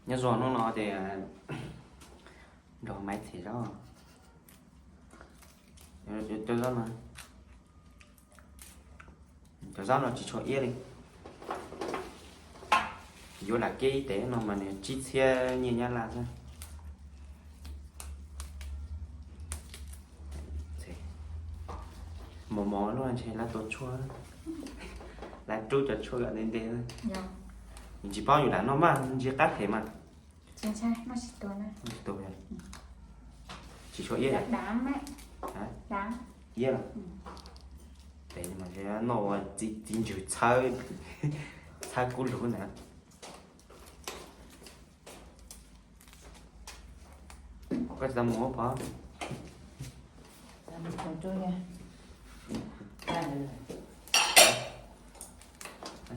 Nyob zoo hnub no ces nrog Maiv txiav zaub. Cov zaub no, cov zaub no tsis tshua iab li. Yuav lam kiab ib tes no mas nws tsib txhiab nyiaj Nyab Laj xwb. Mos mos luaj ntshe lawv tua tshuaj, lawv rub cov tshuaj kom ntev ntev. Yus tsis paub yus lam noj mas ntsia qab phem mas. Tsis tshua iab. Iab los? Tes mas noj ua txiv ntswg txhawb, txhawb kub lug na. Koj tsis tau mus Pov?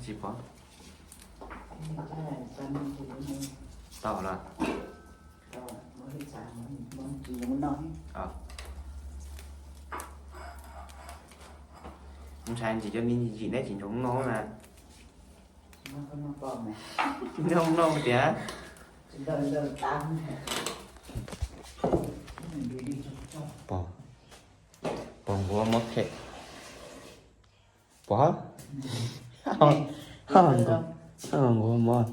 Tsis Pov. Tau los? Ntshai ntsis cov me ntsim neb tsis nrog noj na. Noj noj tias. Pov, Pov nquav mov phem. Pov, nquav mov.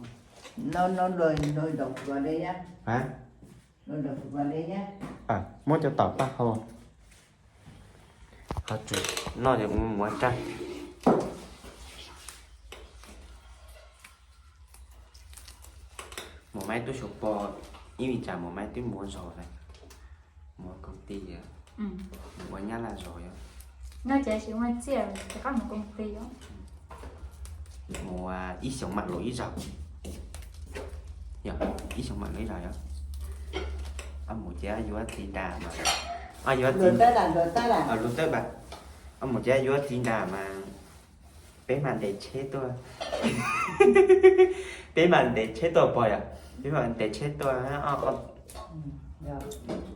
Muab cov taum paj hau. Qhov tsuas noj ces mus muav raj. Muam Maiv twb xyuas pom ib vim tsam Muam Maiv twb muav zog lawm, muav koom ti, mus ua Nyab Laj zog yog. Mus ib xyoos mam los ib zaug, yog ib xyoos mam los ib zaug yog. Mus ces yuav txiv nra mas, yuav txiv, luag teb, mus ces yuav txiv nra mas peb mam ntes tsheb tuaj. Peb mam ntes tsheb tuaj pog yom, peb mam ntes tsheb tuaj.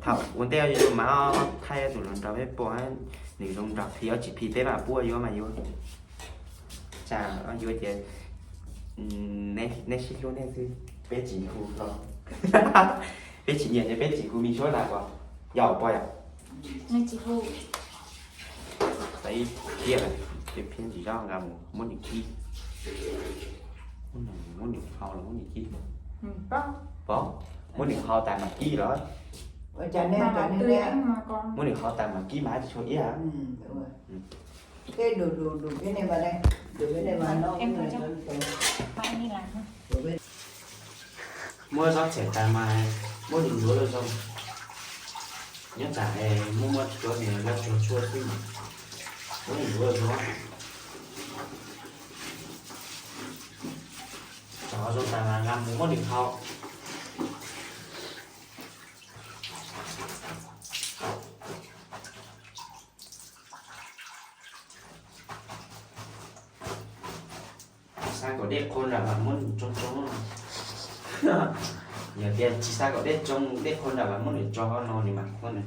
Thaum ua ntej yuav mas thaij tus hluas nraug peb pom nws zoo nraug, phim ob tsis phim peb mam pub yuav mas yuav. Tsam yuav ces neb sib hlub nej xwb, peb tsis hu hlo. Peb tsis nyiam ces peb tsis hu me suab na pog, yog pog yom. Tau ib tiag lawm, peb phiab ntsis zaub nqa mus muab nws kib. Muab nws hau los muab nws kib. Pog, muab nws hau tas mam kib los? Muab nws hau tas mam kib mas tsis tshua iab. Muab zaub txhiam tas mas muab nws ntxuav zoo zoo. Nyob tsam muab muab tsuav nws laj tsuag tshuaj xwb mas muab nws ntxuav zoo. Tso zoo tas mas nqa mus muab nws hau. Xav kom dej qhua nram mas muab nws tsoo tsoo. Yog tias tsis xav kom dej tsoo, dej qhua nram mas muab nws tso no nws mam qhua na.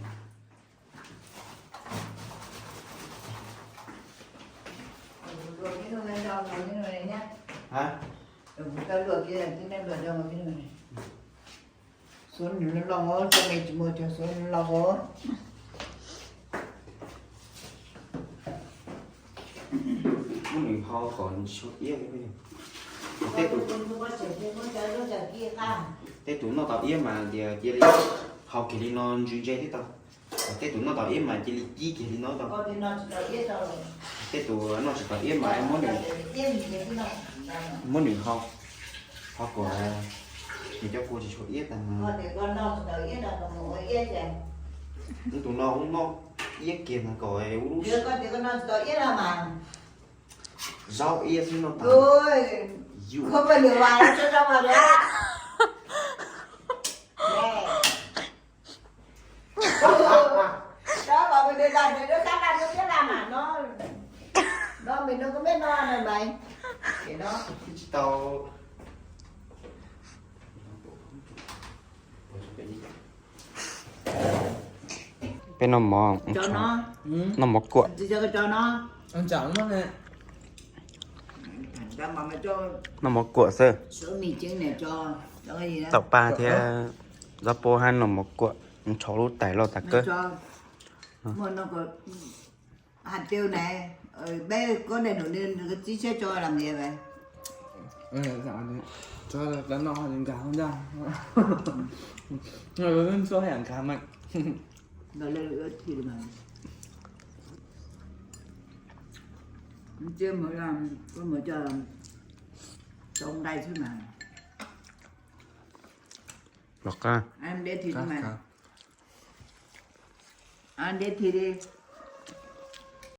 Xuav nws loj loj, tsis muaj cov xuav loj os. Muab nws hau kom nws tsis tshua iab li. Tej tus, tej tus noj tau iab mas tias cia li hau kiag li no ntsws ntse thiab tau. Tej tus noj tau iab mas cia li kib kiag li no tau. Tej tus noj tsis tau iab mas muab nws, muab nws hau, hau kom nws cov kua tsis tshua iab tas mas. Tus no ub noj iab kiag mas kom ub lub zaub iab xwb noj tau. Yus tsis tau. Peb noj mov, noj mov kuam. Noj mov kuam xwb. Taum pa thiab zaub pua hab noj mov kuam, ntshov lub tais loj tas kawg. Hais tias ne, peb koj dej num ni txib siab tso lam niam ve. Tov noj nkag hauv ncaj. Ntxuav haj yam nkag mas. Ntawd lawv ua thi mas. Ntsia mus, mus cov tau nqaij xwb mas. Los qab. Ntev thi li mas. Ntev thi li.